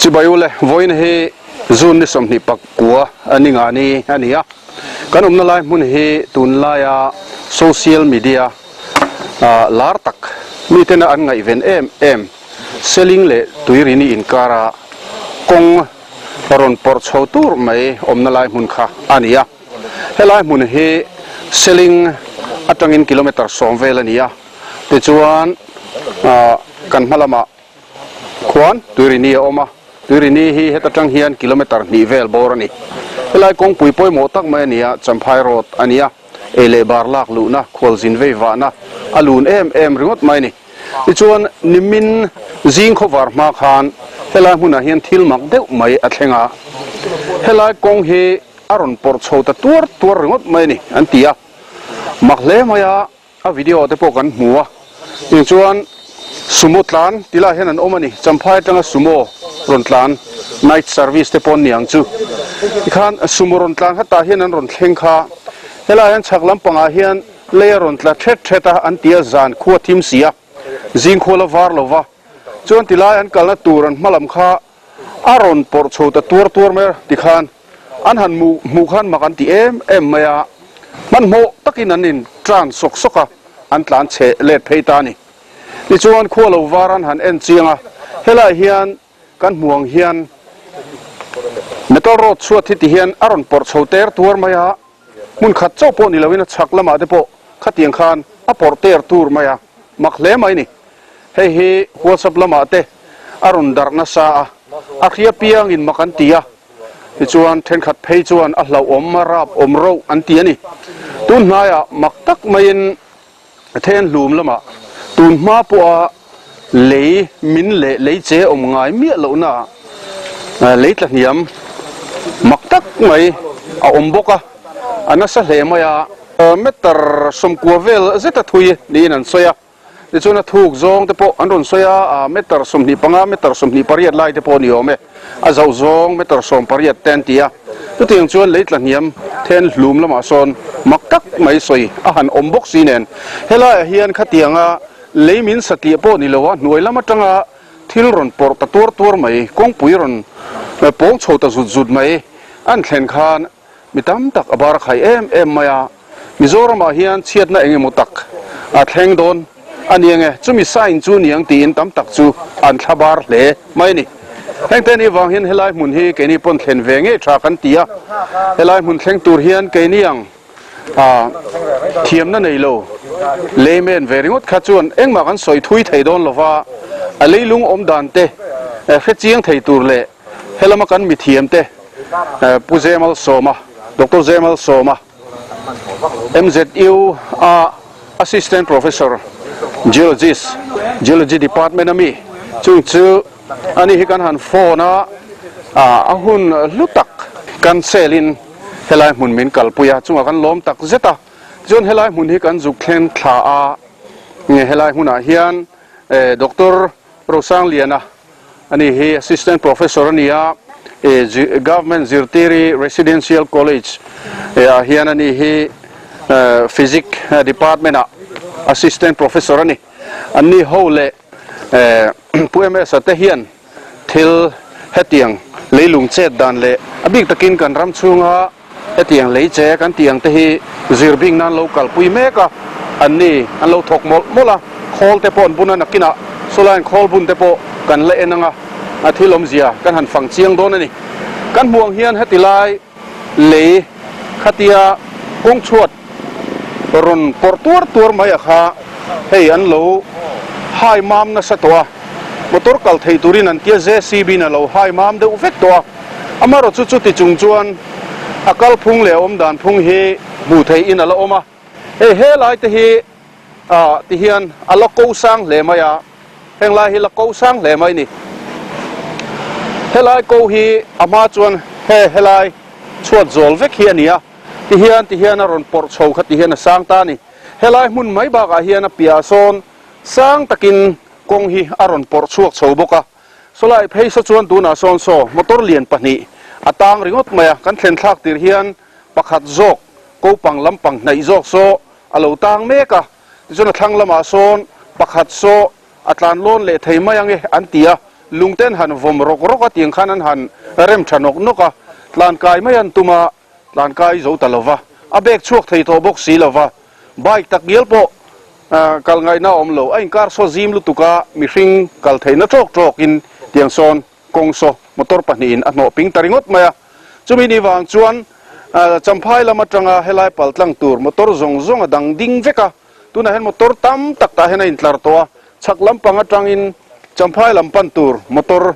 Chibai ule, vawiin hi June ni 29 a ni nga ni a ni a. Kan awmna lai hmun hi tunlaia social media lar tak mitena an ngaihven em em Seling leh Tuirini inkara kawng rawn pawrh chho tur mai awmna lai hmun kha a ni a. Helai hmun hi Seling atangin kilometre 10 vel a ni a, tichuan kan hma lamah khuan Tuirini a awm a, Tuirini hi heta tang hian kilometre 2 vel bawr a ni. Helai kawngpui pawimawh tak mai a ni a, Champhai Road a ni a, ei leh bar lak luhna, khualzin vei vahna a lun em em ringawt mai a ni. Tichuan, nimin zing khawvar hma khan helai hmunah hian thil mak deuh mai a thleng a, helai kawng hi a rawn pawrh chho ta tuar tuar ringawt mai a ni an ti a, mak hle mai a, a video te pawh kan hmu a, tichuan sumo tlan ti lai hian an awm a ni, Champhai atanga sumo rawn tlan night service te pawh an ni ang chu, tikhan sumo rawn tlan kha tah hian an rawn thleng kha, helai hian chhak lampangah hian lei a rawn tla thet thet a an ti a, zan khua thim si a, zing khua la var lo va, chuan tilai an kalna tur an hma lam kha a rawn pawrh chho ta tuar tuar mai a tikhan an han hmuh hmuh khan mak an ti em em mai a, hmanhmawh takin an in tan sawk sawk a, an tlan chhe let phei ta a ni. Tichuan khua lo var an han en chiang a, helai hian kan hmuh ang hian metal rod chhuat hi ti hian a rawn pawrh chho ter tuar mai a, hmun khat chauh pawh ni loin a chhak lamah te pawh khatiang khan a pawrh ter tur mai a, mak hle mai a ni. Hei hi WhatsApp lamah te a rawn darh nasa a, a hria piangin mak an ti a, tichuan thenkhat phei chuan a hlauhawm, a rap awm rauh an ti a ni. Tun hnaiah mak tak maiin then hlum lamah tun hma pawha lei min leh lei che awm ngai miah lohna lei tla hniam mak tak mai a awm bawk a, a nasa hle mai a. Meter 90 vel zeta thui niin an sawi a. Tichuan a thuk zawng te pawh an rawn sawi a, meter 25, meter 28 lai te pawh a ni awm e. A zauh zawng meter 18 te an ti a. Chutiang chuan lei tla hniam then hlum lamah sawn mak tak mai sawi a han awm bawk si nen. Helaiah hian khatianga lei min satliah pawh ni lo a, hnuai lam atanga thil rawn pawrh ta tuar tuar mai, kawngpui rawn pawng chho ta zut zut mai an thlen khan Mi tam tak a bar a khai em em mai a, Mizoramah hian chhiatna eng emaw tak a thleng dawn a ni ange, chumi sign chu niang tiin tam tak chu an thla bar hle mai a ni. Hengte ni vang hian helai hmun hi keini pawn thlen ve ngei tha kan ti a, helai hmun thleng tur hian keini ang thiamna nei lo layman ve ringawt kha chuan engmah kan sawi thui thei dawn lova, a leilung awm dan te hre chiang thei tur leh Helama kan mithiamte Pu Zemal Sawma, Doctor Zemal Sawma, MZU a Assistant Professor, Geologist, Geology Department a mi chung chu ani hi kan han phone a, a hun hlu tak cancel in helai hmun min kalpui a, chungah kan lawm tak zet a. Tichuan helai hmun hi kan zuk thleng thla a, helai hmunah hian Doctor Rosangliana Ani hi Assistant Professor a ni a, Government Zirtiri Residential College ah hian ani hi Physics Department ah Assistant Professor a ni. Anni ho leh Pu MS-a te hian thil hetiang leilung chet dan leh a bik takin kan ram chhunga Hetiang lei che kan tih ang te hi zir bing nan lo kalpui mek a, an ni an lo thawk mawlh mawlh a, khawl te pawh an bun a, nakinah sawlaiin khawl bun te pawh kan la en ang a, a thil awmzia kan han fang chiang dawn a ni. Kan hmuh ang hian heti lai lei khatia kawng chhuat rawn pawrh tuar tuar mai a kha hei an lo hai mam nasa tawh a, motor kal thei turin an tia JCB in a lo hai mam deuh vek tawh a. Amaherawh chu chuti chung chuan a kalphung leh a awm dan phung hi hmuh theih in a la awm a, hei helai te hi ah ti hian a la ko sang hle mai a, heng lai hi la ko sang hle mai ni. Helai ko hi a hma chuan he helai chhuat zawl vek hi a ni a, ti hian ti hian a rawn pawrh chho kha ti hian a sang ta a ni. Helai hmun mai bakah hian a piahah sawn sang takin kawng hi a rawn pawrh chhuak chho bawk a. Sawlai phei saw chuan tunah sawn saw motor lian pahnih a tang ringawt mai a, kan thlen thlak tir hian pakhat zawk kopang lampang hnaih zawk saw a lo tang mek a, tichuan a thlang lamah sawn pakhat saw a tlan lawn leh thei mai ange an ti a. Lung te an han vawm rawk rawk a tiang khan an han rem tha nawk nawk a, tlan kai mai an tum a, tlan kai zo ta lo va, a bag chhuak thei tawh bawk si lo va, bike tak ngial pawh kal ngaihna a awm lo, a inkar saw zim lutuk a, mihring kal theihna tawk tawkin tiang sawn kawng saw motor pahnihin a hnawh ping ta ringawt mai a, chumi ni vang chuan Champhai lam atanga helai pal tlang tur motor zawng zawng a dang ding vek a, tunah hian motor tam tak tah hian a intlar tawh a, chhak lampang atangin Champhai lam pan tur motor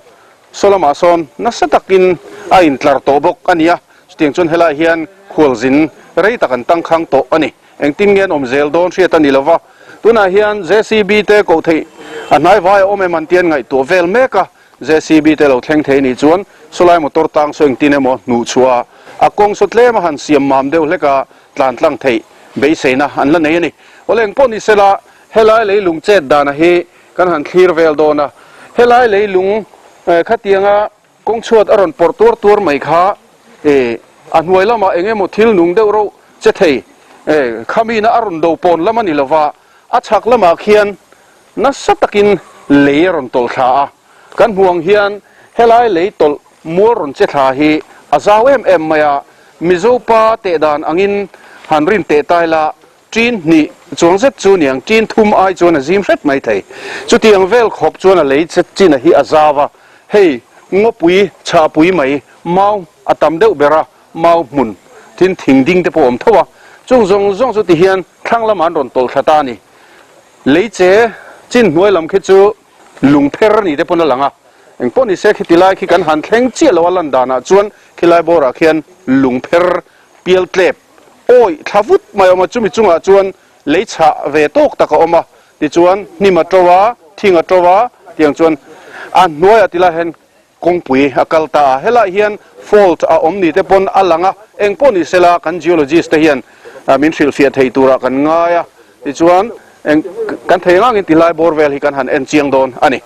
saw lamah sawn nasa takin a intlar tawh bawk a ni a, chutiang chuan helaiah hian khualzin rei tak an tangkhang tawh a ni. Engtin nge an awm zel dawn hriat a ni lo va, tunah hian JCB te koh theih a hnai vai a awm em an ti an ngaihtuah vel mek a, JCB te lo thleng thei nih chuan sawlai motor tang saw engtin emaw hnuh chhuah a, a kawng saw tlem a han siam mam deuh hlek a tlan tlang theih beiseina an la nei a ni. Awle engpawh ni sela helai leilung chet dana hi kan han thlir vel dawn a, helai leilung khatianga kawng chhuat a rawn pawrh tuar tuar mai kha a hnuai lamah eng emaw thil nung deuh reuh che thei khamina a rawn do pawn lam a ni lova, a chhak lamah khian Nasa takin lei a rawn tawlh thla a, kan hmuh ang hian helai lei tawlh mual rawn che thla hi a zau em em mai a, Mizo pa teh dan angin han rin teh tai la, ṭin hnih chuang zet chu niang ṭin thum ai chuan a zim hret mai thei. Chutiang vel khawp chuan a lei che china hi a zau a, hei ngawpui chhahpui mai mau a tam deuh ber a, mau hmun tin thing ding te pawh a awm tho a, chung zawng zawng chu tihian thlang lamah an rawn tawlh thla ta a ni. Leiche chin hnuai lam khi chu lung pher a ni te pawn a lang a, engpawh ni se khiti lai khi kan han thleng chiah lo a lan danah chuan khilai bawrah khian lung pher pial tlep awih thla vut mai a awm a, chumi chungah chuan lei chhah ve tawk tak a awm a, tichuan hnim a to a, thing a to a, tiang chuan a hnuaiah tilai hian Kawngpui a kal ta a, helaiah hian fault a awm ni te pawn a lang a, eng pawh ni sela kan geologist te hian min hrilhfiah thei turah kan ngai a, tichuan eng kan thei angangin tilai bawr vel hi kan han en chiang dawn a ni.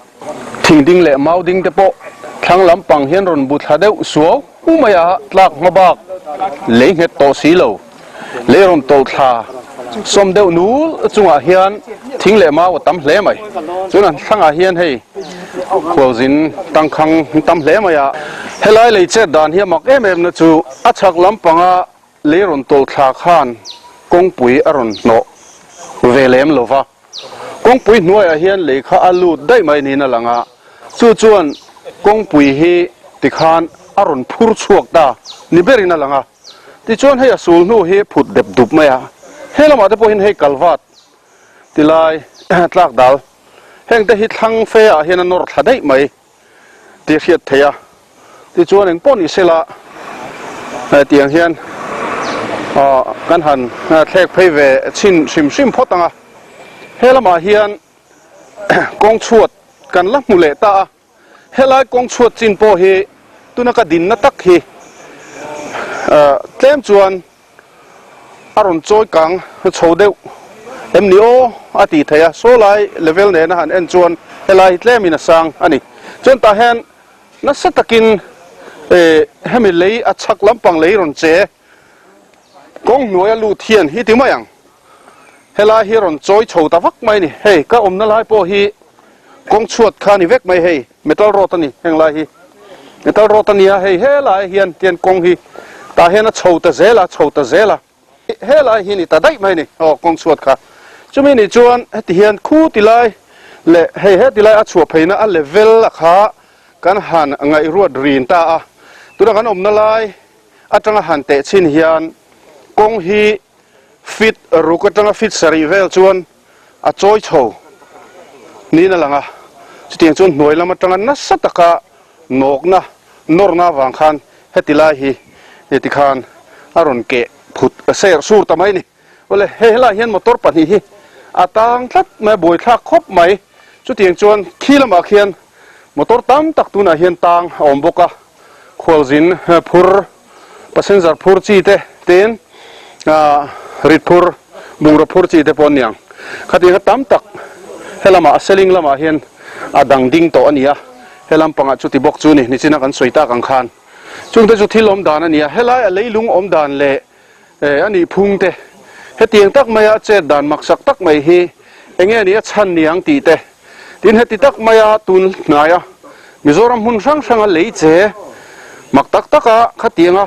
Thing ding leh mau ding te pawh thlang lampang hian rawn bu thla deuh suau mai a, tlak hma bak lei nghet tawh si lo, lei rawn tawlh thla sawm deuh nul chungah hian thing leh mau a tam hle mai. Chuan an thlangah hian hei khualzin tangkhang an tam hle mai a. Helai lei chet dan hi a mak em em na chu a chhak lampanga lei rawn tawlh thla khan kawngpui a rawn hnawh ve lem lo va. Kawngpui hnuaiah hian lei kha a lut daih mai niin a lang a, chu chuan kawngpui hi tikhan a rawn phur chhuak ta ni berin a lang a. Tichuan hei a sul hnu hi phut dep dup mai a, he lamah te pawh hian hei kalvat tilai tlak dal heng te hi thlang fe ah hian a nawr thla daih mai tih a hriat theih a, tichuan eng pawh ni sela hetiang hian kan han thlek phei ve chhin hrim hrim phawt ang a, he lamah hian kawng chhuat kan la hmu leh ta a. Helai kawng chhuat chin pawh hi tuna ka dinna tak hi tlem chuan a rawn chawi kang chho deuh em ni aw a tih theih a, saw lai level nena han en chuan helai hi tlemin a sang a ni. Chuan tah hian nasa takin hemi lei a chhak lampang lei rawn che kawng hnuaia lut hian hi ti mai ang. Helai hi rawn chawi chho ta vak mai a ni. Hei ka awmna lai pawh hi kawng chhuat kha a ni vek mai hei metal road a ni heng lai hi metal road a nia hei helai hian tian kawng hi tah hian a chho ta zel a chho ta zel a helai hi ni ta daih mai a ni aw kawng chhuat kha chumi nih chuan heti hian khu ti lai leh hei heti lai a chhuah pheina a level a kha kan han ngaihruat rin ta a tuna kan awmna lai atanga han teh chhin hian kawng hi Feet ruk atanga feet sarih vel chuan a chawi chho niin a lang a, chutiang chuan hnuai lam atanga nasa taka nawkna, nawrna avang khan heti lai hi heti khan a rawn keh phut ser sur ta mai a ni. Awle, hei helaiah hian motor pahnih hi a tang tlat mai a, buaithlak khawp mai. Chutiang chuan khi lamah khian motor tam tak tunah hian tang a awm bawk a, khualzin phur Passenger phur chi te tin rit phur bungraw phur chi te pawh an ni ang. Khatiang kha tam tak helamah a selling lamah hian a dang ding tawh a ni a, helam pangah chuti bawk chu ni nichina kan sawi tak ang khan. Chungte chu thil awm dan a ni a, helai a leilung awm dan leh a nih phung te hetiang tak maia a chet dan maksak tak mai hi enge ni a chhan ni ang tih te tin heti tak maia tun hnaia. Mizoram hmun hrang hranga lei che mak tak taka khatianga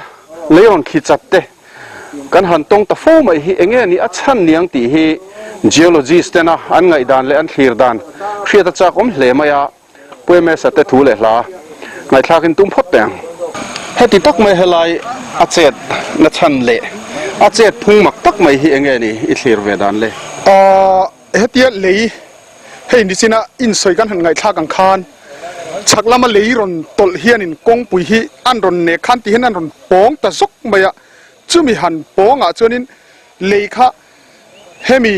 lei rawn khi chat te kan han tawng ta fo mai hi enge ni a chhan niang tih hi geologist tena an ngaihdan leh an thlir dan hriat a chak awm hle mai a. Pu MS-a te thu leh hla ngaihthlak in tum phawt teh ang. Heti tak mai helai a chet na chhan leh a chet phung mak tak mai hi enge ni i thlir ve dan le? Aw hetia lei hei nichina insawi kan han ngaihthlak ang khan chhak lama lei rawn tawlh hianin kawngpui hi an rawn nek khan ti hian an rawn pawng ta zawk mai a, chumi han pawngah chuanin lei kha Hemi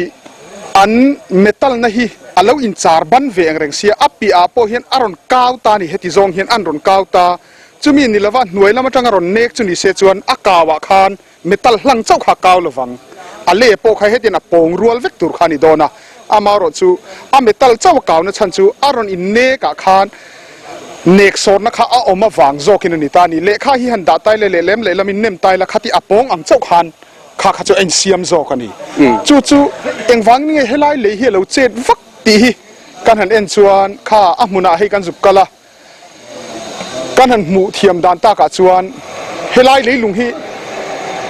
an metal na hi a lo in char ban ve ang reng sia, a piah ah pawh hian a rawn kau ta a ni, heti zawng hian an rawn kau ta. Chumi ni lova hnuai lam atanga rawn nek chu ni se chuan a kau ah khan metal hlang chauh kha a kau lovang, a le pawh kha hetian a pawng rual vek tur kha a ni dawn a, amaherawh chu a metal chauh a kau na chhan chu a rawn in nek ah khan nek sawrna kha a awm avang zawkin a ni ta a ni. Lehkha hi han dah tai leh lehlam lehlamin nem tai la khati a pawng ang chauh khan Kha kha chu a insiam zawk a ni. Chu chu engvangin nge helai lei hi a lo chet vak tih hi kan han en chuan kha a hmunah hei kan zuk kal a, kan han hmuh thiam dan takah chuan helai leilung hi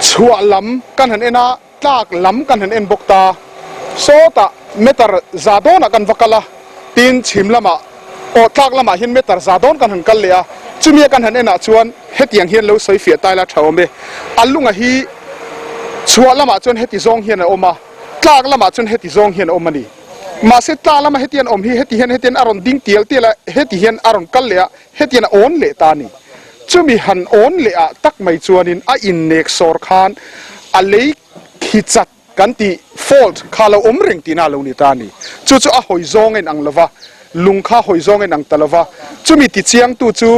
chhuah lam kan han en a, tlak lam kan han en bawk ta. Sawtah meter za dawnah kan va kal a, tin chhim lamah aw tlak lamah hian meter za dawn kan han kal leh a, chumi a kan han enah chuan Hetiang hian lo sawi fiah taila tha awm e. A lunga hi chhuah lamah chuan heti zawng hian a awm a, tlak lamah chuan heti zawng hian a awm a ni. Mahse tlak lama heti an awm hi heti hian hetian a rawn ding tial tial a, heti hian a rawn kal leh a, hetian a awn leh ta a ni. Chumi han awn leh ah tak mai chuanin a innek sawr khan a lei khi chat Kan tih, fault, kha lo awm reng tihna a lo ni ta a ni. Chu chu a hawi zawng a inang lo va, lung kha hawi zawng a inang ta lo va. Chumi tichiangtu chu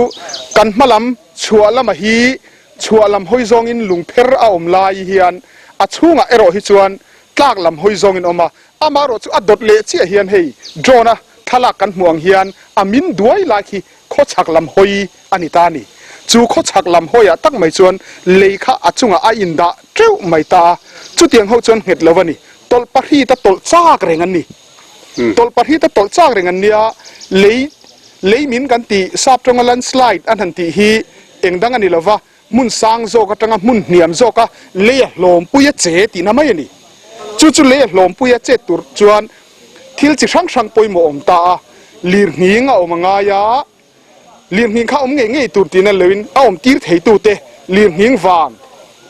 kan hma lam chhuah lama hi chhuah lam hawi zawngin lung pher a awm lai hian a chhungah erawh hi chuan tlak lam hawi zawngin a awm a. Amaherawh chu a dawt leh chiah hian hei drone-a thlalak kan hmuh ang hian a min duai lai khi khawchhak lam hawi a ni ta a ni. Chu khawchhak lam hawiah tak mai chuan lei kha a chungah a indah teuh mai ta a, chutiang ho chuan nghet lo a ni. Tawlh pahrit a tawlh chak reng an ni. Tawlh pahrit a tawlh chak reng an nia, lei lei min kan tih sap tawnga landslide an han tih hi eng dang a ni lo va, hmun sang zawk atanga hmun hniam zawka lei a hlawmpui a che tihna mai a ni. Chu chu lei a hlawmpui a chet tur chuan thil chi hrang hrang pawimawh a awm ta a, lirnghing a awm a ngai a, Lirnghing kha awm ngei ngei tur tiin a loin a awm tir theitute lirnghing vang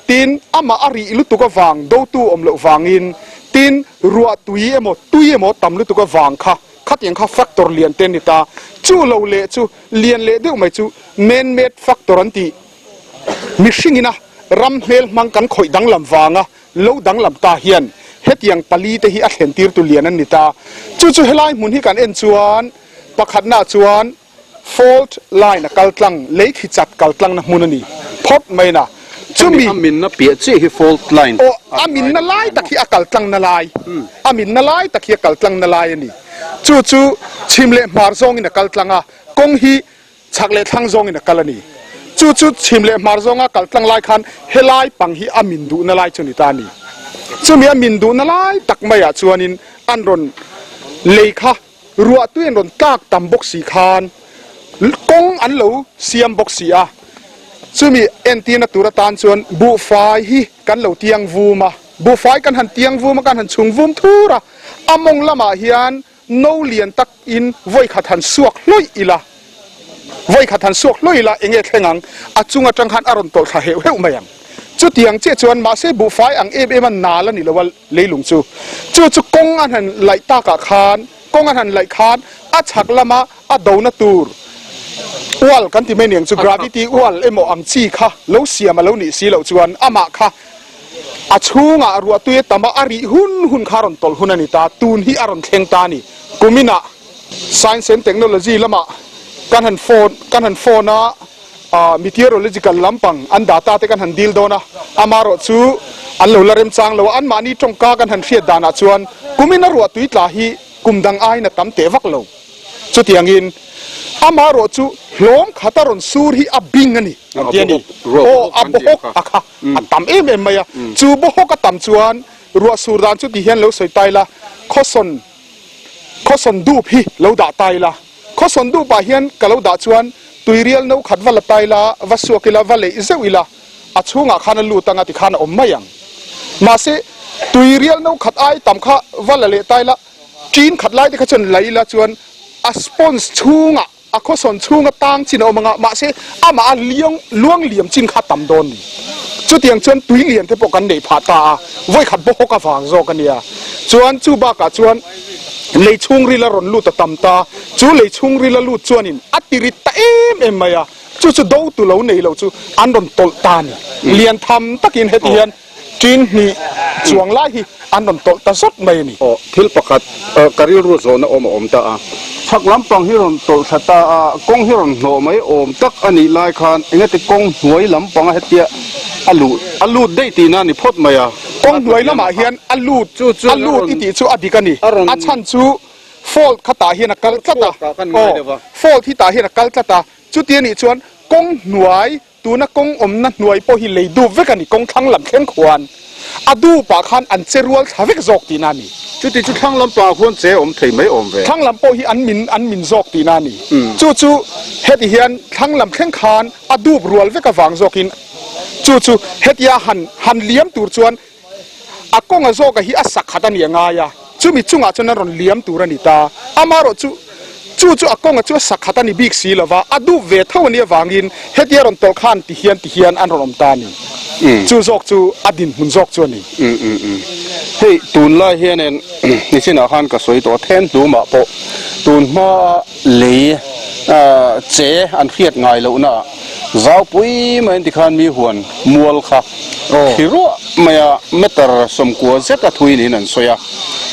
tin amah a rih lutuk avang dotu awm loh vangin tin ruah tui emaw tui emaw tam lutuk avang kha khatiang kha factor lian te an ni ta. Chu lo leh chu lian leh deuh mai chu man made factor an tih mihringina ram hmel hmang kan khawih danglam vanga lo danglam ta hian hetiang pali te hi a thlen tirtu lian an ni ta. Chu chu helai hmun hi kan en chuan Pakhatna chuan fault line a kal tlang, lei khi chat kal tlangna hmun a ni phawt mai na. Chumi. A minna piah chiah hi fault line. Aw, a minna lai tak hi a kal tlangna lai, a minna lai tak hi a kal tlangna lai a ni. Chu chu chhim leh hmar zawngin a kal tlang a, kawng hi chhak leh thlang zawngin a kal a ni. Chu chu chhim leh hmar zawnga kal tlang lai khan helai pang hi a min duhna lai chu ni ta a ni. Chumi a min duhna lai tak maiah chuanin an rawn lei kha. Ruah tui an rawn tlak tam bawk si khan kawng an lo siam bawk si a, chumi entirna tur atan chuan buhfai hi kan lo tiang vum a, buhfai kan han tiang vum a, kan han chhung vum thur a, a mawng lamah hian no lian tak in vawikhat han suak hlawih ila, vawikhat han suak hlawih ila enge thleng ang, a chung atang khan a rawn tawlh thla heuh heuh mai ang. Chutiang chiah chuan mahse buhfai ang em em a nal a ni lo a, Leilung chu chu chu kawng an han laih takah khan kawng an han laih khan a chhak lama a dona tur ual kan ti mai niang chu gravity ual emaw ang chi kha lo siam a lo nih si loh chuan amah kha a chhungah ruahtui a tam a a rih hun hun kha a rawn tawlh hun a ni ta tun hi a rawn thleng ta a ni kuminah Science and Technology lamah kan han phone kan han phone a. Meteorological lampang an data te kan han dil dawn a, amarawh chu an lo la remchang lo a, anmahni tawngka kan han hriat danah chuan kumin a ruah tui tla hi kum dang aiin a tam teh vak lo. Chutiangin amarawh chu hlawm khat a rawn sur hi a bing a ni an ti a ni. Aw a bawhawk a kha a tam em em mai a, chu bawhawk a tam chuan ruah sur dan chu ti hian lo sawi ta ila, khawsawn khawsawn dup hi lo dah ta ila. Khawsawn duh pah hian ka lo dah chuan tuirial no khat va la ta ila, va suak ila, va leih zeuh ila, a chhungah khan a lut anga tikhan a awm mai ang. Mahse, tuirial no khat ai tam kha va la leh ta ila, ṭin khat lai te kha chuan la ila chuan a sponge chhungah, A khawsawn chhunga tang chin a awm anga, mahse amah a liang luang liam chin kha a tam dawn ni. Chutiang chuan tui lian te pawh kan neih phah ta a, vawikhat bawhawk avang zawk a nia. Chuan chu bakah chuan lei chhungril a rawn lut a tam ta, chu lei chhungril a lut chuanin a tirit ta em em mai a, chu chu do tu lo nei lo chu an rawn tawlh ta a ni. Lian tham takin heti hian Ṭin hnih chuang lai hi an rawn tawlh ta zawt mai a ni. Aw, thil pakhat ka rilru zawhna awm a awm ta a. Chhak lampang hi rawn tawlh thla ta a, kawng hi rawn hnawh mai awm tak a nih lai khan engati kawng hnuai lampanga hetia a luh a lut daih tihna a ni phawt mai a. Kawng hnuai lamah hian a lut a lut i tih chu a dik a ni. A chhan chu fault kha tah hian a kal tlat a. Aw, fault hi tah hian a kal tlat a. Chuti a nih chuan kawng hnuai Tuna kawng awmna hnuai pawh hi lei dup vek a ni, kawng thlang lam thleng khuan a dupah khan an che rual thla vek zawk tihna a ni. Chuti chu thlang lam pangah khuan che awm thei mai awm ve. Thlang lam pawh hi an min an min zawk tihna a ni. Chu chu heti hian thlang lam thleng khan a dup rual vek avang zawkin chu chu hetia han han liam tur chuan A kawnga zawka hi a sakhat a ni a ngai a, chumi chungah chuan a rawn liam tur a ni ta. Amaherawh chu, chu chu a kawnga chu a sakhat a ni bik si lo va, a dup ve tho a nih avangin hetia rawn tawlh khan ti hian ti hian an rawn awm ta a ni. Chu zawk chu a dinhmun zawk chu a ni. Hei tunlai hianin nichinah khan ka sawi tawh a, then hlumah pawh tun hmaa lei che an hriat ngai lohnaah Zaupui mai an ti khan mi huan mual kha thli ruah mai a, meter sawmkua zet a thui niin an sawi a.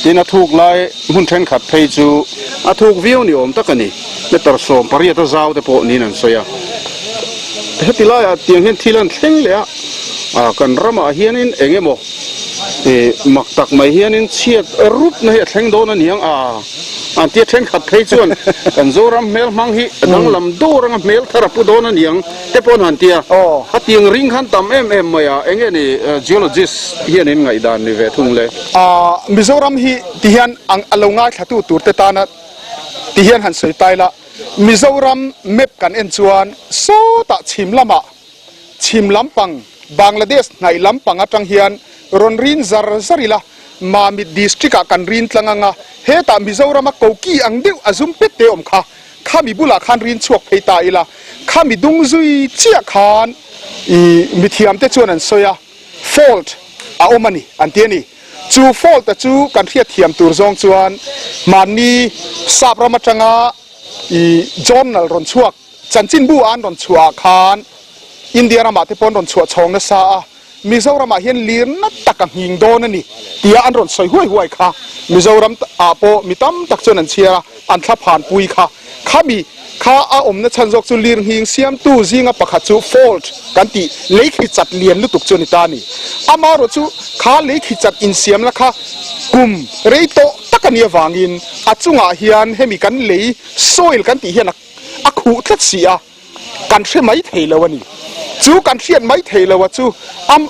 Tin, a thuk lai hmun thenkhat phei chu a thuk viau ni awm tak a ni, meter 18 a zau te pawh niin an sawi a. Heti laiah tiang hian thil an thleng leh a, kan ramah hianin eng emaw mak tak mai hianin chhiat rupna hi a thleng dawn a niang a. An tia thenkhat phei chuan kan Zoram hmel hmang hi a danglam dawr anga hmel thar a pu dawn a niang te pawh an han tia. A tiang ring khan tam em em mai a, enge ni geologist hian in ngaihdan ni ve thung le? Mizoram hi ti hian a lo ngaithlatu tur te tana ti hian han sawi tai la, Mizoram map kan en chuan sawtah chhim lamah Chhim lampang, Bangladesh hnaih lampang atang hian rawn rin zar zar ila, Mamit district ah kan rin tlang anga, hetah Mizoram a koki ang deuh a zum pet te awm kha, khami bulah khan rin chhuak phei ta ila, khami dung zui chiah khan i mithiam te chuan an sawi a, fault a awm a ni an ti a ni. Chu fault a chu kan hriatthiam tur zawng chuan hmanni sap ram atanga i journal rawn chhuak, Chanchinbu an rawn chhuah ah khan India ramah te pawh an rawn chhuah chhawng nasa a, Mizoramah hian lirna tak a nghing dawn a ni tia an rawn sawi huai huai kha Mizoram ah pawh mi tam tak chuan an chhiar a, an thla phan pui kha. Khami kha a awmna chhan zawk chu lirnghing siamtu zinga pakhat chu fault kan tih leikhi chat lian lutuk chu a ni ta a ni. Amaherawh chu kha leikhi chat insiamna kha kum rei tawh tak a nih avangin a chungah hian hemi kan lei soil kan tih hian a a khuh tlat si a, kan hre mai thei lo a ni. Chu kan hriat mai thei lo a chu am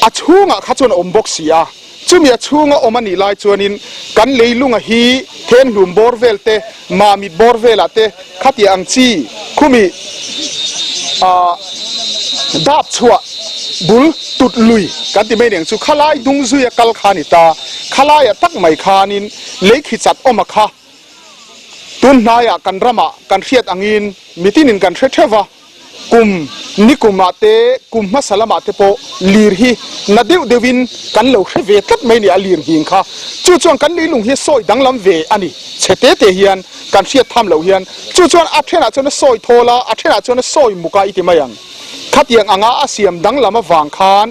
a chhungah kha chuan a awm bawk si a, chumi a chhunga awm a nih lai chuanin kan leilunga hi thenhlum bawr vel te, mamit bawr velah te khatiang ang chi khumi ah dap chhuah bul tut lui kan ti mai aniang chu khalai dung zuia kal kha a ni ta, khalaiah tak mai khanin lei khi chat awm a kha. Tun hnaiah kan ramah kan hriat angin mitinin kan hre theuh va, kum ni kumah te, kum hmasa lamah te pawh lir hi na deuh deuhin kan lo hre ve tlat mai ni a lir nghing kha. Chu chuan kan leilung hi sawi danglam ve a ni. Chhe te te hian kan hriat tham loh hian chu chuan a thenah chuan a sawi thawl a, a thenah chuan a sawi muk a i ti mai ang. Khatiang anga a siam danglam avang khan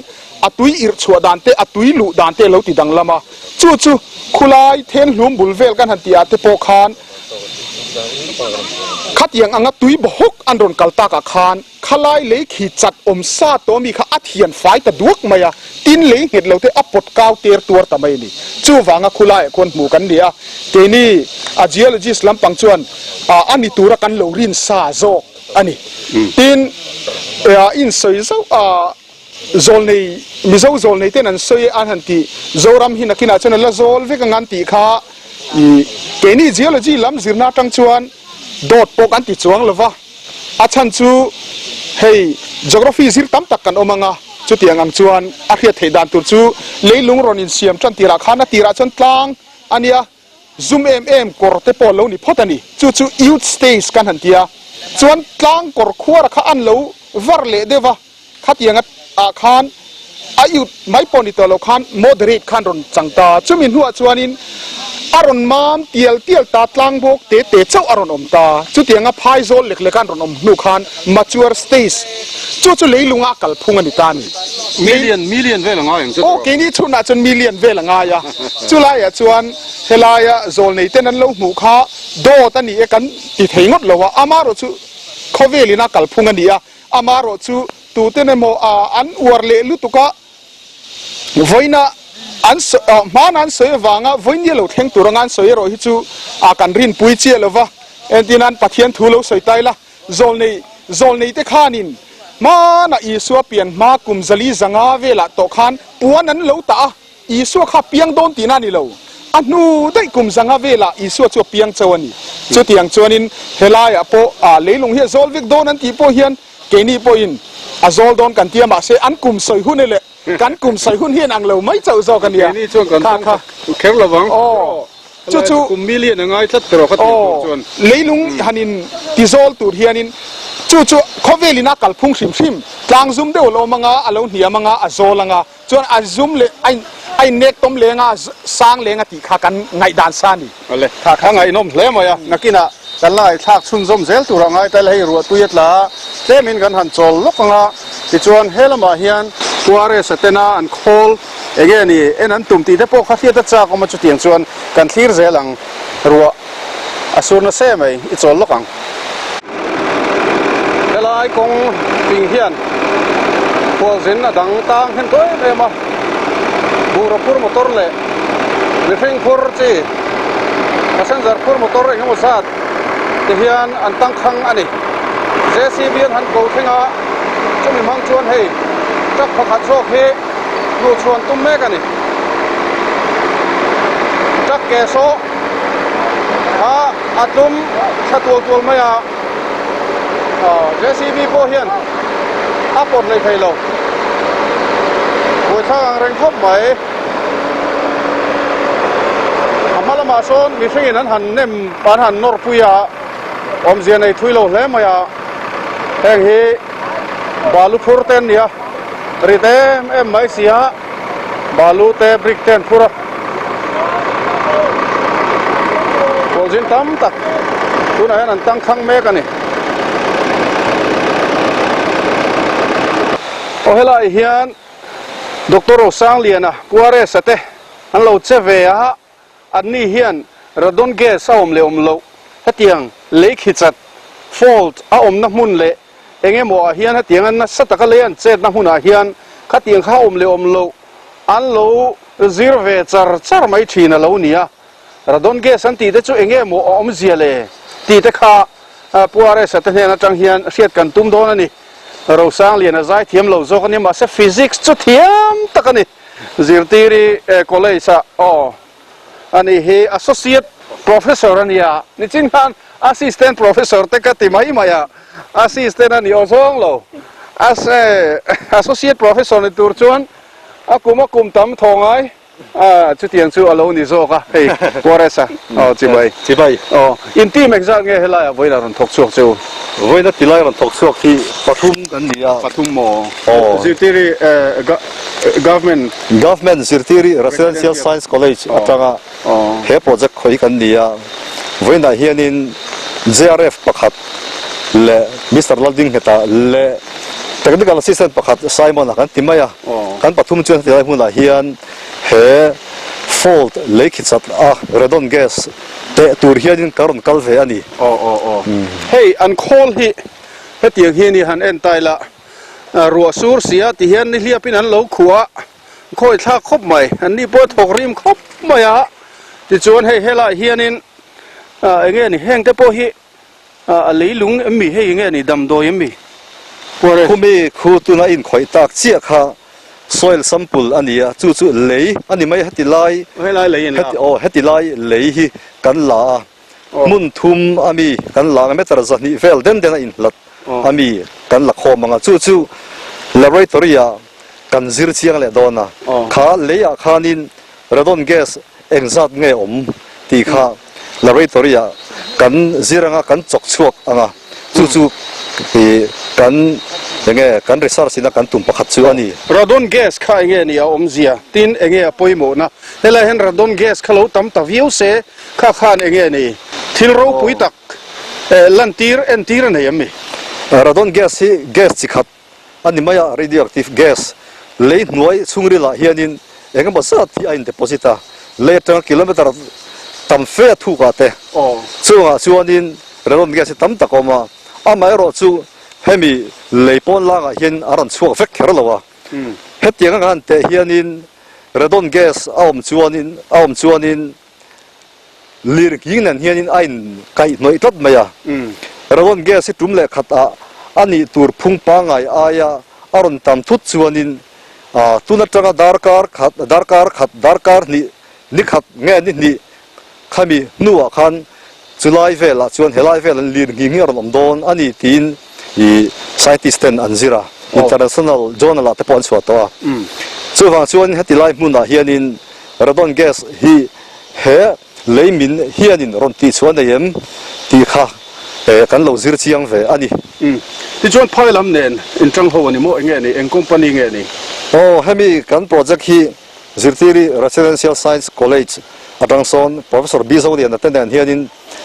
a tui irh chhuah dan te, a tui luh dan te a lo ti danglam a. Chu chu khulai thenhlum bul vel kan han tih ah te pawh khan khatiang anga tui bawhawk an rawn kal tak ah khan khalai lei khi chat awm sa tawh ami kha a thian fai ta duak mai a, tin lei nghet lo te a pawt kau ter tuar ta mai a ni. Chuvanga khulai ah khuan hmu kan ni a, keini a geologist lampang chuan a ni tura kan lo rin sa zawk a ni. Tin, insawi zauh a. Zawlnei, Mizo zawlnei ten an sawi an han tih, Zoram hi nakinah chuan a la zawl vek ang an tih kha i keini geology lam zirna atang chuan Dawt pawh kan ti chuang lo va, a chhan chu hei geography zir tam tak kan awm ang a, chutiang ang chuan a hriat theih dan tur chu leilung rawn insiam tan tirah khan a tirah chuan tlang a nia, zum em em kawr te pawh lo ni phawt a ni. Chu chu youth stage kan han ti a, chuan tlang kawr khuara kha an lo var leh deuh va, Khatiang ah khan a youth mai pawh ni tawh lo khan moderate khan rawn chang ta. Chumi hnuah chuanin a rawn mam tial tial ta, tlang bawk te te chauh a rawn awm ta. Chutianga phai zawl lek lek an rawn awm hnu khan mature stage chu chu leilunga a kal phung a ni ta a ni. Million, million vel a ngai ang chu Aw, keini chhunah chuan million vel a ngai a. Chulaiah chuan helaia zawlnei ten an lo hmuh kha dawt a ni e kan ti thei ngawt lo a, amaherawhchu khawvelin a kal phung a ni a. Amaherawh chu tuten emaw an uar leh lutuk a, vawiina an hmana an sawi avanga vawinia lo thleng tur anga an sawi erawh hi chu kan rinpui chiah lo va. Entirnan Pathian thu lo sawi ta ila, zawlnei zawlnei te khanin hmana Isua pian hma kum zali zanga velah tawh khan puan an lo tah a, Isua kha piang dawn tihna a ni lo. A hnu daih kum zanga velah Isua chu a piang chauh a ni. Chutiang chuanin helaiah pawh a leilung hi a zawl vek dawn an tih pawh hian keini pawhin a zawl dawn kan ti a, mahse an kum sawi hun e leh kan kum sawi hun hian ang lo mai chauh zawk a nia. Keini chuan kan tawng tak kher lo vang. Aw, chu chu kum million a ngai tlat tawh ka tih tur chuan. Aw, leilung han in ti zawl tur hianin chu chu khawvelin a kalphung hrim hrim tlang zum deuh a lo awm anga, a lo hniam anga, a zawl anga. Chuan a zum leh a in a innek tawm leng a, sang leng a tih kha kan ngaihdan sa a ni. Awle, tha kha ngaihnawm hle mai a, nakinah kan la ngaihthlak chhunzawm zel turah ngai ta ila hei ruahtui a tla a, tlemin kan han chawl lawk ang a, tichuan he lamah hian Tuares a tena an khawl enge ni en an tum tih te pawh kha hriat a chak awm a, chutiang chuan kan thlir zel ang ruah. A sur nasa mai, i chawl lawk ang. Helai kawng ping hian khualzin a dang tang hnem tawh em em a, bungraw phur motor leh mihring phur chi passenger phur motor eng emaw zat te hian an tangkhang a ni. JCB an han ko thleng a, chumi hmang chuan hei truck pakhat zawk hi hnuhchhuan tum mek a ni. Truck ke saw. A a tlum thla tual tual mai a, JCB pawh hian a pawt hlei thei lo. Buaithlak ang reng khawp mai. A hma lamah sawn mihringin an han nem an han nawr pui a, awmzia nei thui lo hle mai a. Heng hi balu phur te an ni a, rit em em mai si a. Balu te brick te an phur a, kawlzin tam tak tunah hian an tangkhang mek a ni. Aw helai hian Doctor Rosangliana Pu Aresa te an lo che ve a, Anni hian radon gas a awm leh awm loh, hetiang lei khichat, fault, a awmna hmun leh eng emaw ah hian hetianga nasa taka lei an chetna hmunah hian khatiang kha awm leh awm loh an lo zir ve char char mai thin a lo ni a. Radon gas an tih te chu eng emaw a awmzia le tih te kha Pu RS-a te hnen atang hian hriat kan tum dawn a ni. Rosangliana zai thiam lo zawk a nia mahse physics chu thiam tak a ni. Zirtiri college ah aw a nih hi associate professor a nia nichin khan assistant professor te ka ti mai mai a assistant a ni aw zawng lo associate professor ni tur chuan a kum a kum tam thaw ngai a chutiang chu a lo ni zawk a hei Forest-a aw chibai chibai aw in team engzat nge helaiah vawiin a rawn thawk chhuak che u vawiin a tilai rawn thawk chhuak hi pathum kan ni a pathum maw aw zirtiri Government. Government Zirtiri Residential Science College atanga he project khawih kan ni a, vawiinah hianin JRF pakhat leh Mister Laldingheta leh Technical Assistant pakhat Simon-a kan ti mai a, kan pathum chuan helai hmunah hian he fault lei khichat a radon gas teh tur hianin ka rawn kal ve a ni. Aw aw aw. Hei an khawl hi hetiang hi a ni han en ta ila. Ruah sur si a ti hian nihliapin an lo khuh a, khawi thlak khawp mai, an ni pawh a thawk rim khawp mai a, tichuan hei helaiah hianin eng nge ni heng te pawh hi a leilung em mi hei eng nge ni damdawi em mi? Khumi khu tuna inkhawih tak chiah kha soil sample a ni a, chu chu lei a ni mai heti lai Helai lei a ni a. Aw heti lai lei hi kan la a. Hmun thum a mi kan la ang a, meter 200 vel den den a inhlat a mi kan la khawm ang a, chu chu laboratory ah kan zir chiang leh dawn a, kha lei ah khanin radon gas engzat nge awm tih kha laboratory ah kan zir ang a, kan chawk chhuak ang a, chu chu ih kan enge kan research in a kan tum pakhat chu a ni. Radon gas kha enge ni a awmzia tin enge a pawimawhna? Helai hian radon gas kha lo tam ta viau se kha khan enge ni thil ropui tak lantir entir a nei em mi? Radon gas hi gas chi khat a ni mai a, radioactive gas lei hnuai chhungril ah hianin eng emaw zat hi a in deposit a, lei atanga kilometer tam fe a thuk ah te chungah chuanin radon gas hi tam tak a awm a, amaherawh chu hemi lei pawn langah hian a rawn chhuak vek kher lo a, hetiang anga han teh hianin radon gas a awm chuanin a awm chuanin Lirnghing nen hianin a inkaihhnawih tlat mai a. Radon gas hi tum leh khat ah a nih tur phung pangngai aia a rawn tam thut chuanin tun atanga darkar khat, darkar khat, darkar hnih, ni khat nge ni hnih khami hnuah khan chulai velah chuan helai velah lirnghing hi a rawn awm dawn a ni tiin ih scientist ten an zir a, international journal ah te pawh an chhuah tawh a. Chuvang chuan heti lai hmunah hianin Radon gas hi he lei min hianin rawn tih chhuah a nei em tih kha kan lo zir chiang ve a ni. Umm. Tichuan phai lam nen inṭang ho a ni maw? Enge ni? Eng company nge ni? Aw, hemi kan project hi Zirtiri Residential Science College atang sawn Professor B Zoliana te nen hianin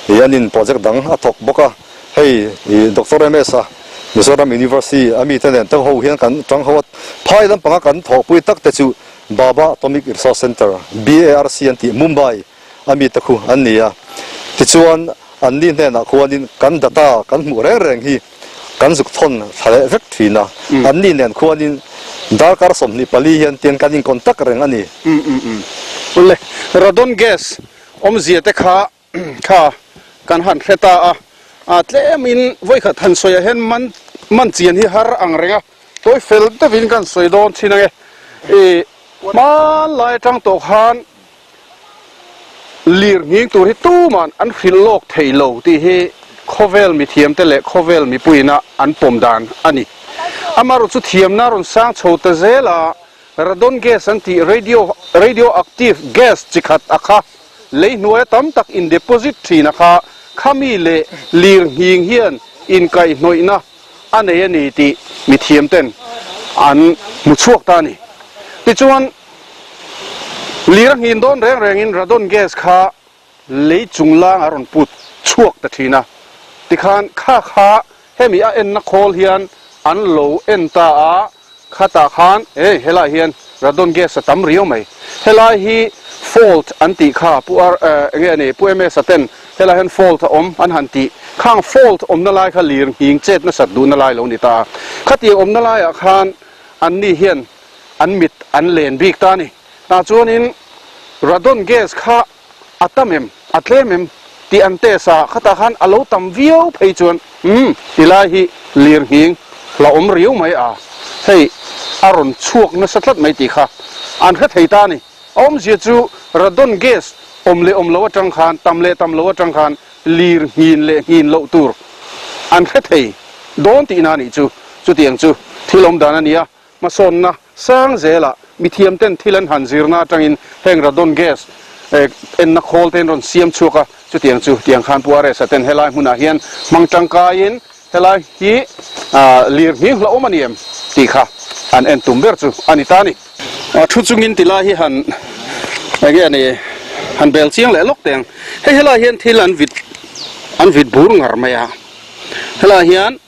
hianin project dang a thawk bawk a. Hei Doctor MS a Mizoram University a mite nen te ho hian kan ṭang ho a. Phai lampanga kan thawhpui tak te chu Bhabha Atomic Research Centre, BARC an tih, Mumbai a mite khu an ni a. Tichuan, anni hnenah khuanin kan data kan hmuh reng reng hi kan zuk thawn thla leh vek thin a. Anni nen khuanin darkar 24 hian tian kan incontact reng a ni. Awle, radon gas awmzia te kha Kha kan han hre ta a, a tlemin vawikhat han sawiah hian man man chian hi har ang reng a, tawi fel deuhin kan sawi dawn thin ange. I hmanlai atang tawh khan lir nghing tur hi tuman an hrilh lawk thei lo tih hi khawvel mithiamte leh khawvel mipuiina an pawm dan a ni. Amaherawhchu chu thiamna rawn sang chho ta zel a, radon gas an tih radio radioactive gas chi khat a kha. Lei hnuaia tam tak in deposit thin a kha khami leh lir nghing hian inkaihhnawihna a nei a ni tih mithiam ten an hmu chhuak ta a ni. Tichuan, lir a nghin dawn reng rengin radon gas kha lei chunglang a rawn put chhuak ta thin a, tikhan kha kha hemi a enna khawl hian an lo en ta a, Khatah khan hei helai hian radon gas a tam riau mai. Helai hi fault an tih kha Pu Ar eh enge a ni Pu MS a ten helai hian fault a awm an han tih. Khang fault awmna lai kha lir nghing chet nasat duhna lai lo ni ta. Khatiang awmna laiah khan anni hian an mit an len bik ta a ni. Tah chuanin radon gas kha A tam em? A tlem em? Tih an test a, khatah khan a lo tam viau phei chuan umm ti lai hi lir nghing la awm riau mai a, hei a rawn chhuak nasa tlat mai tih kha an hre thei ta a ni. A awmzia chu radon gas awm leh awm lo atang khan, tam leh tam lo atang khan lir nghin leh nghin loh tur an hre thei dawn tihna a nih chu. Chutiang chu thil awm dan a ni a, Hmasawnna sang zelah mithiamten thil an han zirna atangin heng radon gas enna khawl te an rawn siam chhuak a, chutiang chu tiang khan Pu RS-a ten helai hmunah hian hmang tangkaiin helai hi lir nghing hlauhawm a ni em tih kha an en tum ber chu a ni ta a ni. Thu chungin ti lai hi han enge a ni han bel chiang leh lawk teh ang. Hei helai hian thil an vit an vit bur ngar mai a, helai hian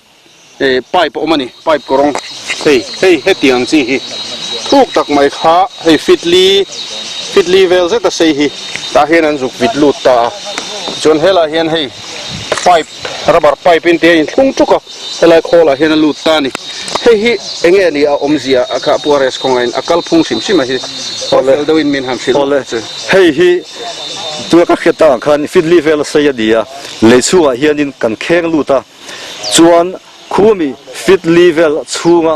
eh pipe a awm a ni pipe kawrawng hei hei hetiang chi hi thuk tak mai kha hei fit li fit li vel zet a sei hi tah hian an zuk vit lut ta a tichuan helaiah hian hei pipe rubber pipe in tih a inthlung tuk a helai khawl ah hian a lut ta a ni hei hi eng nge ni a awmzia a kha pu RS kawngaiin a kalphung hrim hrim a hi fel deuhin min han hrilh Awle hei hi tuna ka hriat takah khan fit li vel a sei a ni a lei chhungah hianin kan kheng lut a. Chuan khumi fit li vel chhunga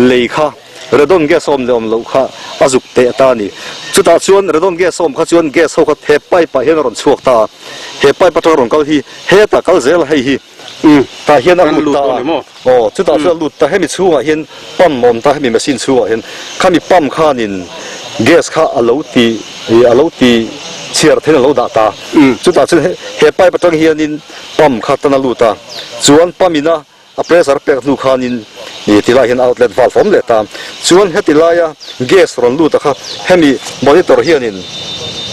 lei kha Radon gas a awm leh awm loh kha a zuk teh ta a ni. Chutah chuan radon gas a awm kha chuan gas ho kha he pipe ah hian a rawn chhuak ta a, he pipe atanga rawn kal hi hetah kal zel a hei hi tah hian a lut ta a, aw chutah chuan a lut ta hemi chhungah hian pump a awm ta hemi machine chhungah hian khami pump khanin gas kha a lo ti a lo ti chhiar theihin a lo dah ta chutah chuan he pipe atang hianin pump kha tan a lut a chuan pump in a A pressure pek hnu khanin ih ti lai hian outlet valve a awm leh ta. Chuan heti laia gas rawn lut a kha hemi monitor hianin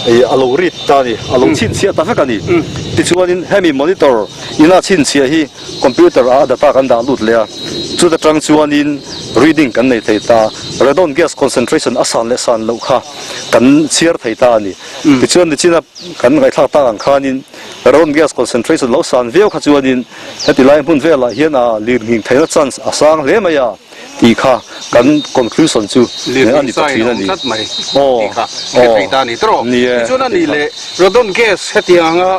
ih a lo read ta a ni, a lo chhinchhiah ta vek a ni. Tichuanin hemi monitor ina chhinchhiah hi computer ah a data kan dah lut leh a, chuta tang chuanin reading kan nei thei ta. Radon gas concentration a san leh san loh kha kan chhiar thei ta a ni. Tichuan nichina kan ngaihthlak tak ang khanin radon gas concentration lo san viau kha chuanin Heti lai hmun velah hian a lirnghing theihna chance a sang hle mai a tih kha kan conclusion chu a ni ta thin a ni. Aw aw ni e Tichuan a nih leh radon gas hetiang anga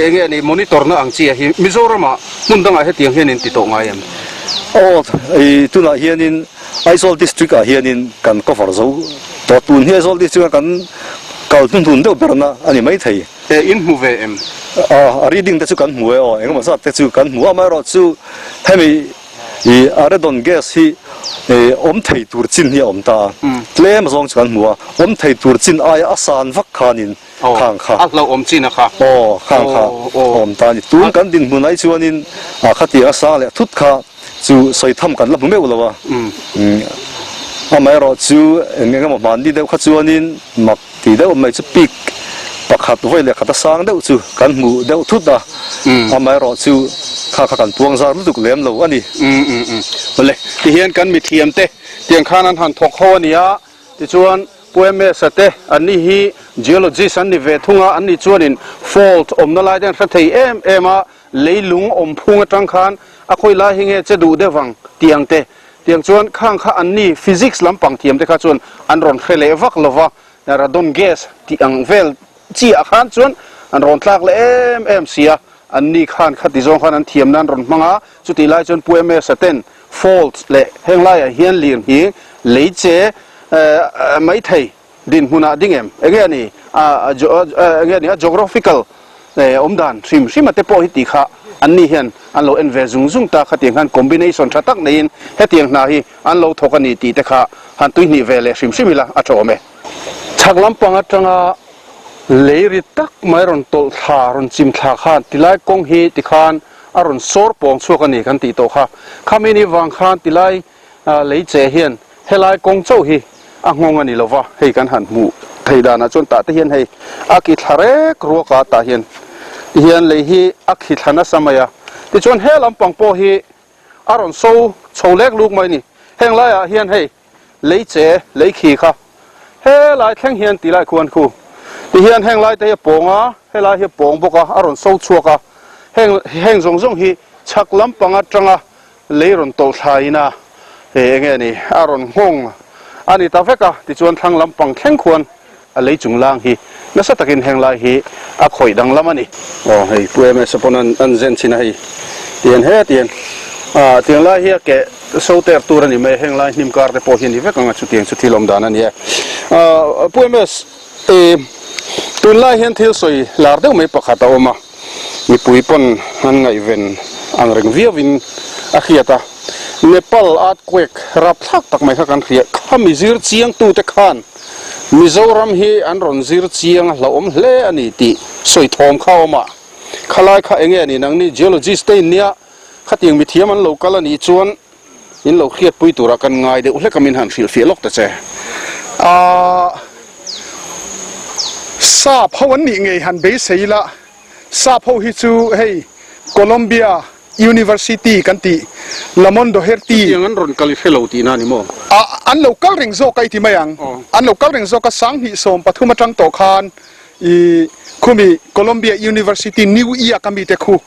eng nge ni monitor na ang chi a hi Mizoramah hmun dangah hetiang hian in ti tawh ngai em? Aw i tunah hianin Aizawl district ah hianin kan cover zo tawh tun hi Aizawl district a kan kal hnuhnun deuh berna a ni maithei. E, in hmu ve em? A, a reading te chu kan hmu e aw, engemaw zat te chu kan hmu a, amaherawhchu hemi i a radon gas hi e awm thei tur chin hi a awm ta a, tlem zawng chu kan hmu a, awm thei tur chin aia a san vak khanin khang kha. A hlauhawm chin a kha. Aw, khang kha a awm ta a ni. Tun kan dinhmun ai chuanin a khatiang a sang leh thut kha chu sawi tham kan la hmu meuh lo a, amaherawhchu eng engemaw hmanni deuh kha chuanin mak Tih deuh mai chu peak pakhat vawi leh khat a sang deuh chu kan hmu deuh thut a, amaherawh chu kha kha kan puang zar lutuk lem lo a ni. Awle, tihian kan mithiam te tiang khan an han thawk ho a ni a, tichuan Pu MS-a te an ni hi geologist an ni ve thung a, an ni chuanin fault awmna lai te an hre thei em em a, leilung awm phung atang khan a khawi lai hi nge che duh deuh ang tih ang te Tiang chuan khang kha an ni physics lampang thiam te kha chuan an rawn hre leh vak lo va, radon gas tih ang vel chiah khan chuan an rawn tlak leh em em si a, an ni khan khati zawng khan an thiam nan rawn hmang a, chutih lai chuan Pu MS-a ten fault leh heng laiah hian lir hi lei che maithei Dinhmunah ding em? Enge a ni? A enge a ni? A geographical awm dan hrim hrim a te pawh hi tih kha an ni hian an lo en ve zung zung ta khatiang khan combination tha tak neiin hetiang hna hi an lo thawk a ni tih te kha han tuihnih ve leh hrim hrim ila a tha awm e. Chhak lampang atanga lei ri tak mai rawn tawlh thla rawn chim thla khan tilai kawng hi tikhan a rawn sawr pawng chhuak a ni kan tih tawh kha. Khami ni vang khan tilai Lei che hian helai kawng chauh hi a nghawng a ni lova, hei kan han hmuh thei danah chuan tah te hian hei a ki thla rek ruak a tah hian tihian lei hi a khi thla nasa mai a, tichuan he lampang pawh hi a rawn so chho lek luk mai a ni, heng laiah hian hei lei che lei khi kha helai thleng hian ti lai khuan khu tihian heng lai te hi a pawng a, helai hi a pawng bawk a, a rawn so chhuak a, heng heng zawng zawng hi chhak lampang atanga Lei rawn tawlh thlaiin a he enge ni a rawn nghawng a ni ta vek a, tichuan thlang lampang thleng khuan a lei chung lang hi nasa takin heng lai hi a khawih danglam a ni. Aw hei Pu MS a pawn an an zen chin a hei tian he tian ah tiang lai hi a keh so ter tur a ni mai a, heng lai hnim kar te pawh hi a ni vek ang a chutiang chu thil awm dan a ni e. Ah Pu MS eh tunlai hian thil sawi lar deuh mai pakhat a awm a. Mipui pawn an ngaihven ang reng viauin a hriat a, Nepal earthquake rapthlak tak mai kha kan hria. Kha mi zir chiangtute khan Mizoram hi an rawn zir chiang a hlauhawm hle a ni tih sawi thawm kha a awm a. Khalai kha enge a ni nangni geologist te in nia khatiang mithiam an lo kal a nih chuan In lo hriatpui tura kan ngai deuh hlek a min han hrilhfiah lawk ta che. Aaa Sap ho an nih ngei han beisei ila, Sap ho hi chu hei Columbia University kan tih Lamont Doherty. Chutiang an rawn kal i hre lo tihna a ni maw? A an lo kal reng zawk a i ti mai ang. An lo kal reng zawk a, 2013 atang tawh khan i khumi Columbia University New York a mite khu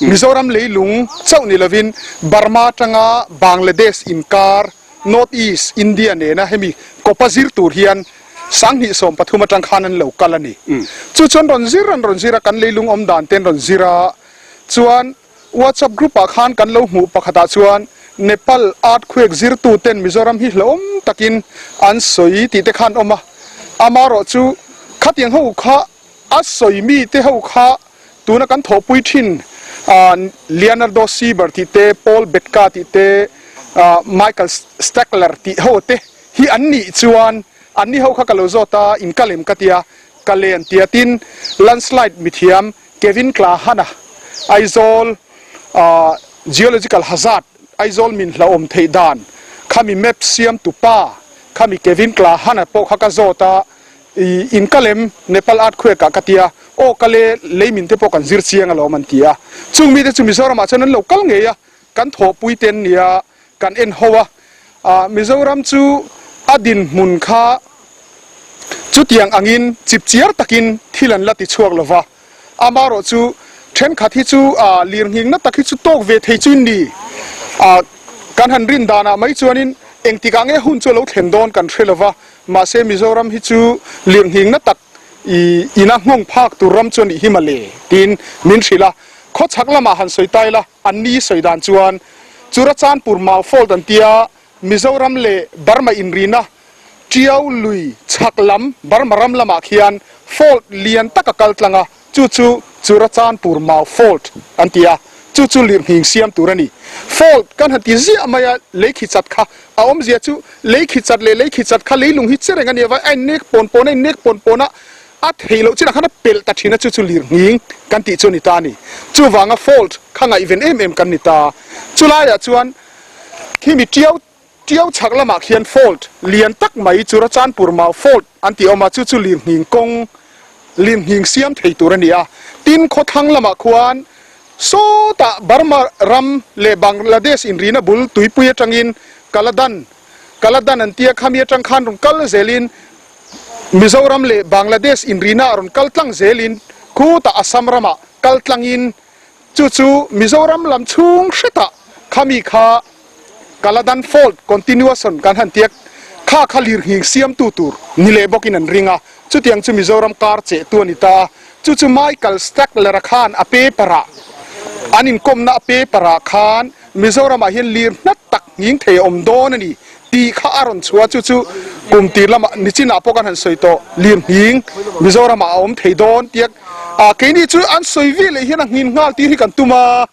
Mizoram leilung chauh ni lovin Burma atanga Bangladesh inkar North East India nena hemi kawpa zir tur hian 2013 atang khan an lo kal a ni. Chu chuan rawn zir an rawn zir a, kan leilung awm dan te an rawn zir a, chuan WhatsApp group ah khan kan lo hmuh pakhatah chuan Nepal earthquake zirtu ten Mizoram hi hlauhawm takin an sawi tih te kha an awm a, amaherawhchu khatiang ho kha a sawi mi te ho kha tuna kan thawhpui thin Leonardo Sieber tih te, Paul Betka tih te, Michael Steckler tih ho te hi an nih chuan an ni ho kha ka lo zawt a, in ka lem ka tia, ka len tia tin landslide mithiam Kevin Klahana, Aizawl Geological Hazard, Aizawl min hlauhawm theih dan khami map siam tu pa khami Kevin Klahana pawh kha ka zawt a, i in ka lem Nepal earthquake ah ka tia, aw ka le lei min te pawh kan zir chiang alawm an ti a, chung mite chu Mizoram ah chuan an lo kal ngei a, kan thawhpui te an nia kan en ho a, Mizoram chu a dinhmun kha chutiang angin chipchiar takin thil an la ti chhuak lo va, amaherawh chu thenkhat hi chu lirnghingna tak hi chu tawk ve thei chu in ni. Kan han rin danah mai chuanin engtikah nge hun chu a lo thlen dawn kan hre lo va, mahse Mizoram hi chu lirnghingna tak ina nghawng phak tur ram chu a nih hi mawle tiin min hrilh a, khawchhak lamah han sawi ta ila. An ni sawi dan chuan Churachandpur Mau Fault an tia Mizoram leh Burma inrina Tiau lui chhak lam Burma ram lamah khian fault lian tak a kal tlang a, chu chu Churachandpur Mau Fault an ti a, chu chu lirnghing siam tur a ni. Fault kan han ti ziah mai a, lei khi chat kha a awmzia chu lei khi chat leh lei khi chat kha leilung hi che reng a nia vai, a innek pawn pawn a innek pawn pawn a, A thei loh chinah khan a pelh ta thin a, chu chu lirnghing kan tih chu a ni ta a ni. Chuvanga fault kha ngaihven em em kan ni ta. Chulaiah chuan khimi tiau tiau chhak lamah khian fault lian tak mai Churachandpur Mau fault an tih a awm a, chu chu lirnghing kawng lirnghing siam thei tur a ni a. Tin, khawthlang lamah khuan sawtah Burma ram leh Bangladesh inrina bul tuipui atangin Kaladan Kaladan an tia khami atang khan rawn kal zelin Mizoram leh Bangladesh inrina a rawn kal tlang zelin khutah Assam ramah kal tlangin chu chu Mizoram lam chhung hretah khami kha Kaladan Fault Continuation kan han tiak kha kha lirnghing siamtu tur ni leh bawkin an ring a, chutiang chu Mizoram kar chehtu a ni ta a, chu chu Michael Stackler-a khan a paper-ah an inkawmna a paper-ah khan Mizoramah hian lir hnat tak nghing thei a awm dawn a ni tih kha a rawn chhuah a, chu chu kum tir lamah nichinah pawh kan han sawi tawh, lir nghing Mizoramah a awm thei dawn tiak a, keini chu an sawi ve leh hian a nghin nghal tir hi kan tum a,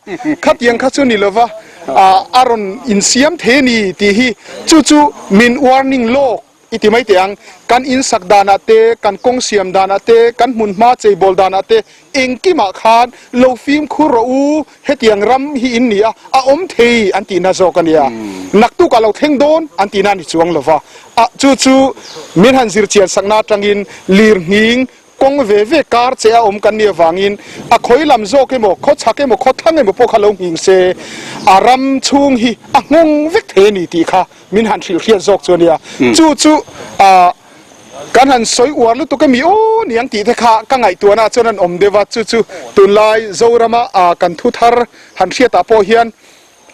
khatiang kha chu ni lova a rawn insiam thei a ni tih hi chu chu min warning lawk. I ti mai teh ang, kan insak danah te, kan kawng siam danah te, kan hmunhma cheibawl danah te, engkimah khan lo fimkhur rawh u, hetiang ram hi in ni a, a awm thei an tihna zawk a nia. Naktukah lo thleng dawn an tihna a ni chuang lo va. A, chu chu min han zir chian sakna atangin lirnghing kawng ve ve kar che a awm kan nih avangin a khawi lam zawk emaw, khaw chhak emaw, khaw thlang emaw pawh kha lo nghing se, a ram chhung hi a nghawng vek thei a ni tih kha min han hrilh hriat zawk chu a nia. Chu chu ah kan han sawi uar lutuk emi aw niang tih te kha ka ngaihtuahna ah chuan an awm deuh a, chu chu tunlai Zorama ah kan thu thar han hriatah pawh hian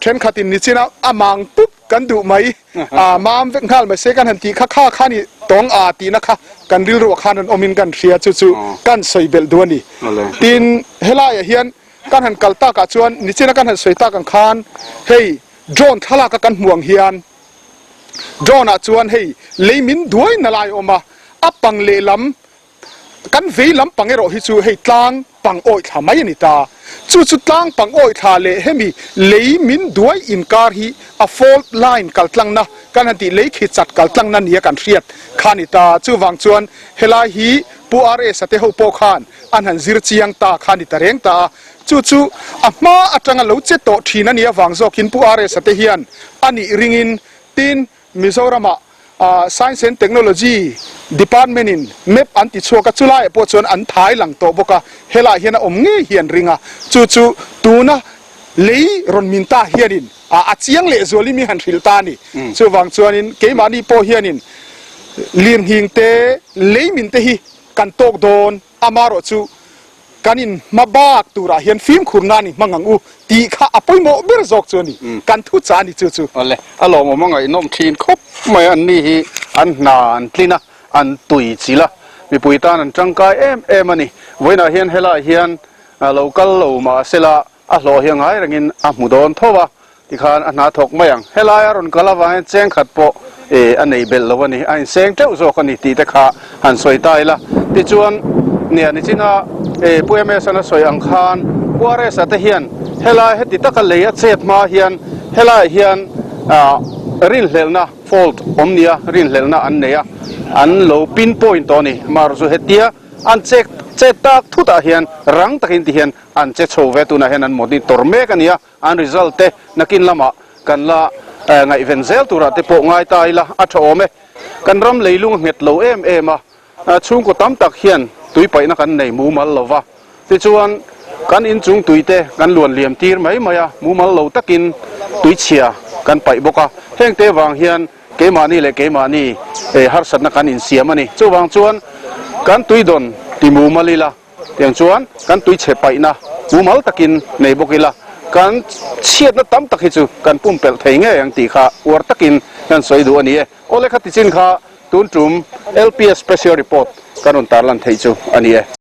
thenkhatin nichin a a mang pup kan duh mai ah mam vek nghal mai se kan han tih kha kha kha ni tawng ah tihna kha kan rilruah khan an awmin kan hria chu chu kan sawi belh duh a ni. Tin helaiah hian kan han kal takah chuan nichina kan han sawi tak ang khan hei Drone thlalak a kan hmuh ang hian drone ah chuan hei lei min duai na lai a awm a, a pang lehlam kan vei lam pang erawh hi chu hei tlang pang awih thla mai a ni ta. Chu chu tlang pang awih thla leh hemi lei min duai inkar hi a fault line kal tlangna kan han tih lei khi chat kal tlangna nia kan hriat kha a ni ta. Chuvang chuan helai hi Pu RS a te ho pawh khan an han zir chiang ta kha a ni ta reng ta a. Chu chu a hma atanga lo che tawh thin a nih avang zawkin Pu RS-a te hian a nih ringin tin Mizoramah Science and Technology Department-in map an ti chhuak a, chulaiah pawh chuan an thai lang tawh bawk a, helaiah hian a awm ngei hi an ring a, chu chu tuna lei rawn min ta hianin a chiang leh zualin mi han hrilh ta a ni. Chuvang chuanin keimahni pawh hianin lirnghing te, lei min te hi kan tawk dawn, amarawh chu Kan in hma bak turah hian fimkhur nan i hmang ang u tih kha a pawimawh ber zawk chu a ni. Kan thu cha a ni chu chu. Awle, a lawmawm a ngaihnawm thin khawp mai a, anni hi an hna an tlin a, an tui chilh a, mipui tan an tangkai em em a ni. Vawiinah hian helaiah hian lo kal lo mahsela a hlawh hi a ngai rengin a hmu dawn tho a. Tikhan a hna thawk mai ang. Helai a rawn kal avangin cheng khat pawh a nei belh lo a ni, a inseng teuh zawk a ni tih te kha han sawi ta ila. Tichuan, nia nichina Pu MS-an a sawi ang khan Pu RS-a te hian helai heti taka lei a chet hma hian helaiah hian rinhlelhna, fault, awm nia rinhlelhna an nei a, an lo pinpoint tawh a ni. Marzu hetia an chet chet tak thutah hian rang takin tihian an che chho ve tunah hian an monitor mek a ni a. An result te nakin lamah kan la ngaihven zel turah te pawh ngai ta ila a tha awm e. Kan ram leilung a nghet lo em em a, chhungkaw tam tak hian tui paihna kan nei mumal lo va, tichuan kan inchung tui te kan luan liam tir mai mai a, mumal lo takin tui chhia kan paih bawk a, heng te vang hian keimahni leh keimahni harsatna kan insiam a ni. Chuvang chuan kan tui dawn ti mumal ila. Tiang chuan kan tuichhe paihna mumal takin nei bawk ila, kan chhiatna tam tak hi chu kan pumpelh thei ngei ang tih kha uar takin kan sawi duh a ni e. Awle kha tichin kha tun tum LPS Special Report kan rawn tarlan theih chu a ni e.